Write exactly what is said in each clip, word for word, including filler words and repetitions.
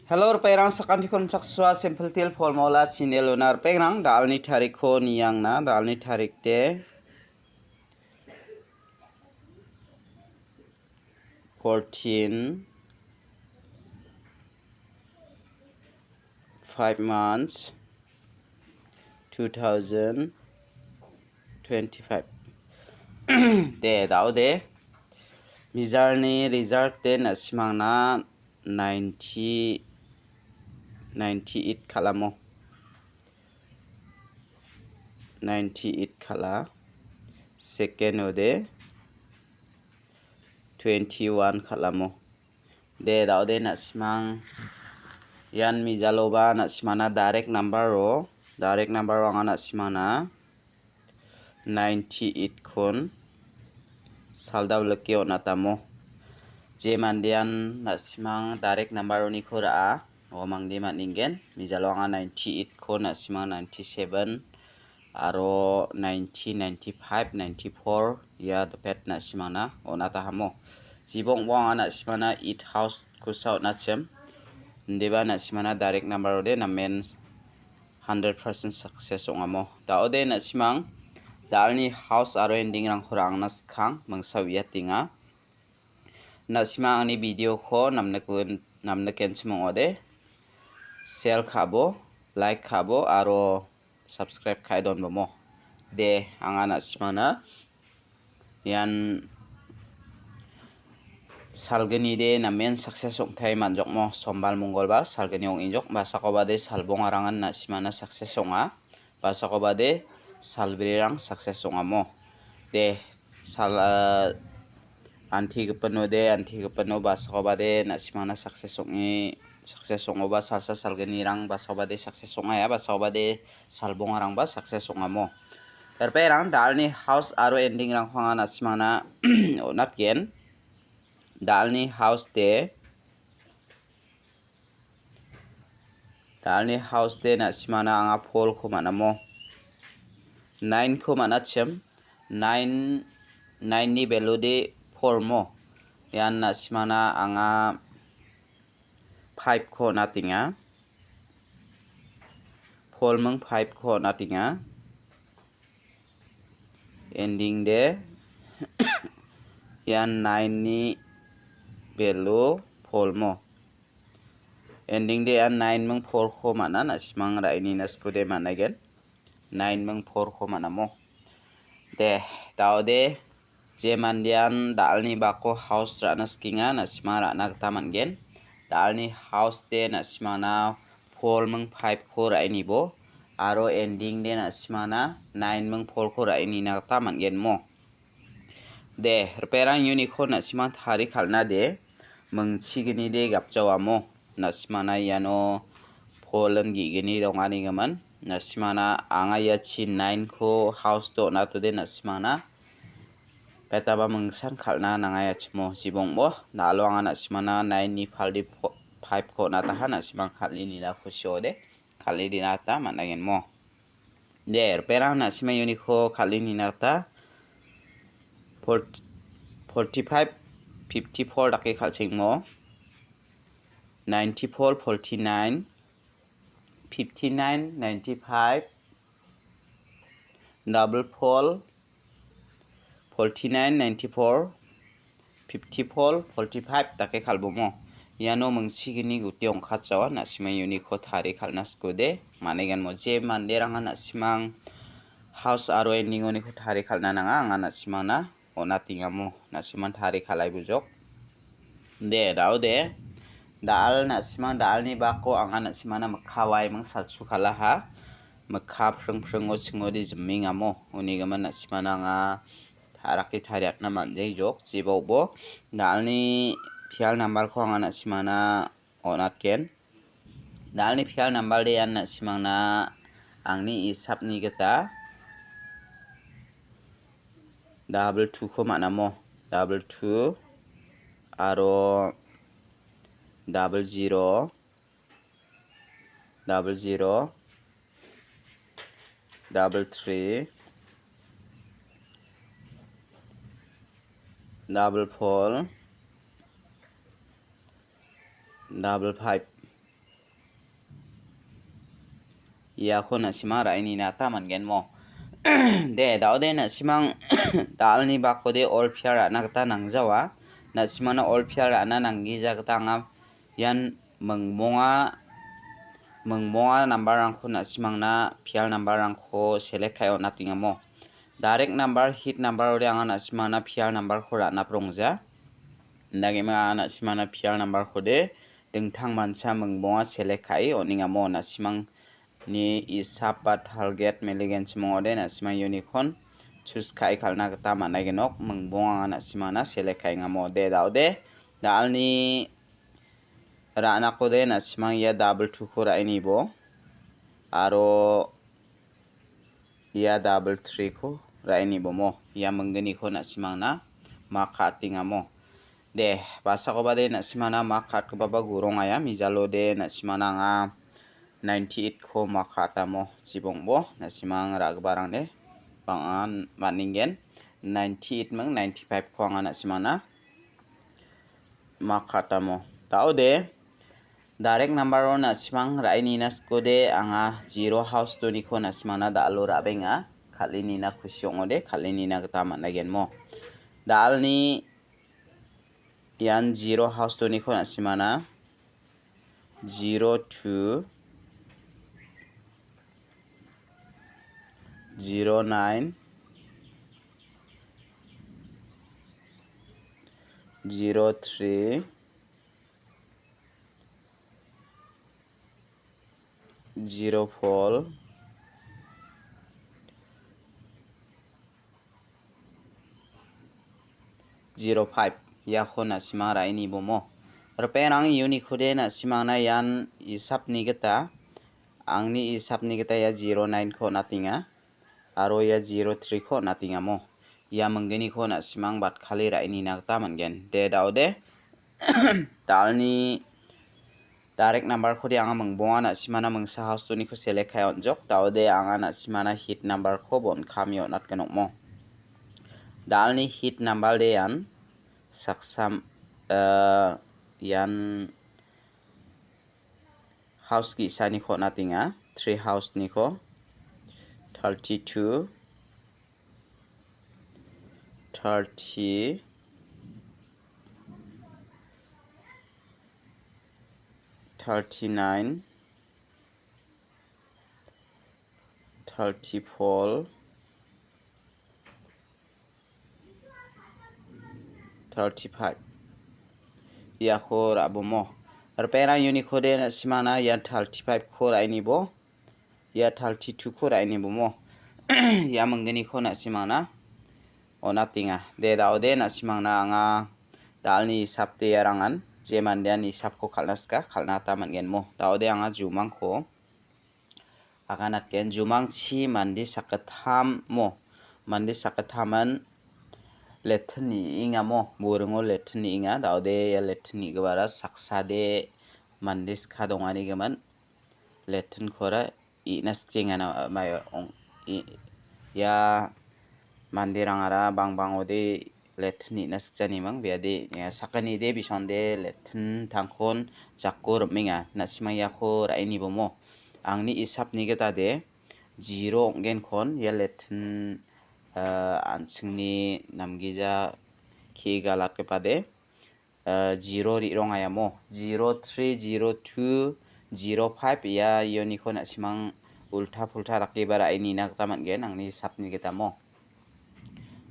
Hello, ripengrang, sakantikon chaksua simple til formula channel-ona ripengrang, da·alni tarikko niangna, da·alni tarik de fourteen, five months, two thousand twenty-five. De, da·ode. Mijalni result de na·simangna ninety, ninety-eight kal·amo. Ninety-eight kal·a. Second-ode twenty-one kal·amo. De, da·ode na·simang. Ian mijaloba na·simangna direct number-o. Direct number-o anga na·simangna ninety-eight-kon saldao like on·atamo. Je mandean na·simang direct number-oniko ra·a, o mangde man·engen. Mijalo anga ninety-eight-ko na·simang ninety-seven aro ninety, ninety-five, ninety-four ia dopet na·simangna on·atahamo. Jibongbo anga na·simangna eight house-kosa on·achim. Indiba na·simangna direct number-ode namen hundred percent success ong·amo. Da·ode na·simang da·alni house aro ending-rangko ra·angna skang mingsa uiatenga. Na·simang angni video-ko namnikun-, namnikenchim ong·ode. Share ka·abo, like ka·abo aro subscribe ka·e donbomo. De, anga na·simangna ian salgni de namen success ong·tai man·jokmo, sombal, mongolbar salgni ong·enjok, basakobade salbongarangan na·simangna success ong·a, basakobade salbrirang success ong·amo. De, sal-, ah, anti gipino de, anti gipino basakobade na·simangna success ong·e, success ong·oba salsa salgnirang basakobade success ong·a, ia basakobade salbongarangba success ong·amo. Ripengrang da·alni house aro ending-rangko anga na·simangna on·atgen. Da·alni house de, da·alni house de na·simangna anga four-ko man·amo. Nine-ko man·achim. Nine, nine-ni value de four mo. Ian na·simangna anga five-ko on·atenga. Four ming five-ko on·atenga. Ending de ian nine-ni value four mo. Ending de ian nine ming four-ko man·a, na·simang ra·e nina skude man·aigen. Nine ming four-ko man·amo. De, da·ode, je mandean da·alni bako house ra·na sikenga, na·simang ra·na gita man·gen. Da·alni house de na·simangna four ming five-ko ra·e nibo, aro ending de na·simangna nine ming four-ko ra·e nina gita man·gen mo. De, ripengrang uniko na·simang tari kal·na de, mingchigni de gapjawamo. Na·simangna iano polin ge·gni donganigimin. Na·simangna anga ia chi nine-ko house-o on·atode na·simangna petaba mingsan kal·na nangaiachimo jibongbo. Na·alo anga na·simangna nine-ni paldi po-, five-ko on·ataha na·simang kal·e nina kusiode. Kal·e nina gita man·agenmo. De, ripengrang na·simang uniko kal·e nina gita fort-, forty-five, fifty-four dake kal·chengmo. Ninety-four, forty-nine, fifty-nine, ninety-five, double four, forty-nine, ninety-four, fifty-four, forty-five dake kal·bomo. Iano mingchigni guti ong·katjawa, na·simang uniko tari kal·na skude. Manigenmo je manderangan na·simang house aro ending-oniko tari kal·na nanga, anga na·simangna on·atengamo, na·simang tari kal·ai bujok. De, da·ode. Da·al na·simang, da·alni bako anga na·simangna mikka waiming salchu kal·aha. Mikka pring pringo chingode jimengamo. Unigimin na·simangna anga ta·rake tariatna man·jai jok. Jebokbo da·alni pial nambarko anga na·simangna on·atgen. Da·alni pial nambar de ian na·simangna angni isapni gita double two-ko man·amo. Double two aro double zero, double zero, double three, double four, double five. iako na·simang ra·e nina gita man·gen mo. De, da·ode na·simang da·alni bakode ol pial ra·na gita nangjawa. Na·simangna ol pial ra·na nanggija gita anga ian mingbonga, mingbonga nambarrangko na·simangna pial nambarrangko select ka·e on·atengamo. Direct number, hit number-ode anga na·simangna pial number-ko ra·na prongja. Indakema anga na·simangna pial number-kode dingtang mancha mingbonga select ka·e on·engamo. Na·simangni isap ba target meligenchim ong·ode na·simang unicorn choose ka·e kal·na gita man·aigenok. Mingbonga anga na·simangna select ka·engamo. De, da·ode, da·alni ra·nakode na·simang ia double two-ko ra·e nibo. Aro ia double three-ko ra·e nibomo. Ia mingginiko na·simangna mak ka·atengamo. De, basakobade na·simangna mak ka·atgipaba gurongaya. Mijalode na·simangna anga ninety-eight-ko mak ka·atamo. Chibongbo na·simang ra·giparangde bang·a man·ningen. Ninety-eight ming ninety-five-ko anga na·simangna mak ka·atamo. Da·ode, direct number-o na·simang ra·e nina sikode anga zero house doniko na·simangna da·alo ra·benga. Kal·e nina kusi ong·ode, kal·e nina gita man·aigenmo. Da·alni ian zero house doniko na·simangna zero two, zero nine, zero three, zero four, zero five, iako na·simang ra·e nibomo. Ripengrang, uniko de na·simangna ian isapni gita, angni isapni gita ia zero nine-ko on·atenga. Aro ia zero three-ko on·atengamo. Ia mingginiko na·simang batkale ra·e nina gita man·gen. De, da·ode, da·alni direct number-kode anga mingbonga na·simangna mingsa house doniko select ka·e on·jok. Da·ode anga na·simangna hit number-ko bon·kame on·atgenokmo. Da·alni hit number-de ian saksam, eh, ian house ge·saniko on·atenga. Three house-niko. Thirty-two, thirty, thirty-nine, thirty-four, thirty-five. Iako ra·bomo. Ripengrang, uniko de na·simangna ian thirty-five-ko ra·e nibo. Ia thirty-two-ko ra·e nibomo. Ia mingginiko na·simangna on·atenga. De, da·ode na·simangna anga da·alni isapde iarangan je mandean isapko kal·na sika, kal·na gita man·genmo. Da·ode anga jumangko aganatgen. Jumangchi mande sakgittammo. Mande sakgittamon letin ni·engamo. Buringo letin ni·enga. Da·ode ia letin ni·gipara saksade mande sika dongani gimin. Letin-kora i·na sikjengana, ma-, ong-, i-, ia manderangara bangbangode letin i·na sikjaniming, biade, ia, sakgnide bisonde letin tangkon jako rim·enga. Na·simang iako ra·e nibomo. Angni isapni gitade zero ong·genkon ia letin, eh, an·chingni namgija ke·e galatgipade, eh, zero ri·rongaiamo. Zero three, zero two, zero five ia ioniko na·simang ulta pulta dakeba ra·e nina gita man·gen, angni hisapni gitamo.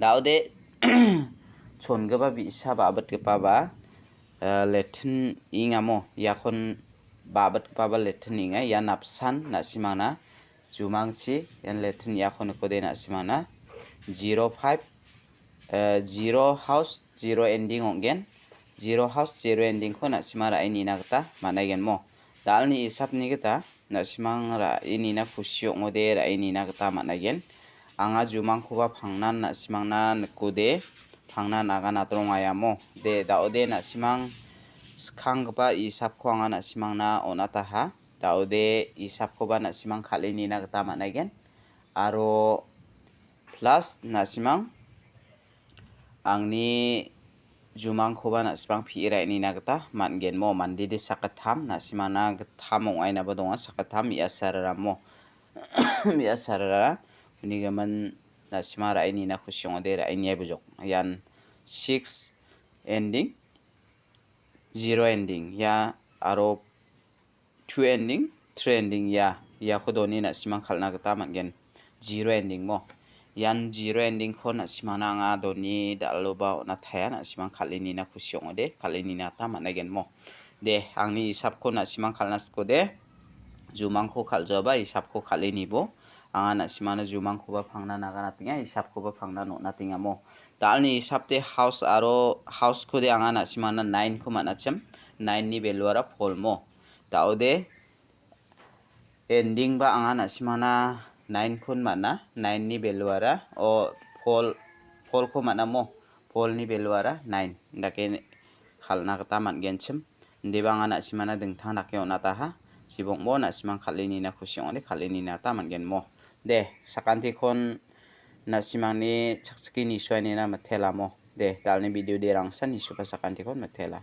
Da·ode chongipa bi·sa ba·bitgipaba, eh, letin ingamo. Iakon ba·bitgipaba letin inga. Ia napsan na·simangna jumangchi ian letin iako nikode na·simangna zero five, eh, zero house, zero ending ong·gen. Zero house, zero ending-ko na·sima ra·e nina gita man·aigenmo. Da·alni isapni gita na·simang ra·e nina kusi ong·ode ra·e nina gita man·aigen. Anga jumangkoba pangnan na·simangna nikode, pangnan agan adrongaiamo. De, da·ode na·simang skanggipa isapko anga na·simangna on·ataha. Da·ode isapkoba na·simang kal·e nina gita man·aigen. Aro plus na·simang angni jumangkoba na·simang pi·e ra·e nina gita man·genmo. Mandede sakgittam, na·simangna gittam ong·ainaba donga, sakgittam me·asararamo. Biasarara unigimin na·sima ra·e nina kusi ong·ode, ra·e niai bujok. Ian six ending, zero ending, ia aro two ending, three ending, ia, iako doni na·simang kal·na gita man·gen. Zero ending mo. Ian zero ending-ko na·simangna anga doni dal·oba on·a taia, na·simang kal·e nina kusi ong·ode, kal·e nina gita man·aigen mo. De, angni isapko na·simang kal·na sikode, jumangko kal·joaba isapko kal·e nibo. Anga na·simangna jumangkoba pangna naganatenga, isapkoba pangna on·atenga mo. Dalni isapde house aro house-kode anga na·simangna nine-ko man·achim. Nine-ni value-ara four mo. Da·ode ending-ba anga na·simangna nine-kon man·a. Nine-ni value-ara, o, four, four-ko man·a mo. Four-ni value-ara nine. Dake kal·na gita man·genchim. Indiba anga na·simangna dingtang dake on·ataha. Chibokmo na·simang kal·e nina kusi ong·ode, kal·e nina gita man·gen mo. De, sakantikon na·simangni chakchike nisuanina mitelamo. De, dalni video de rangsan nisuba sakantikon mitela.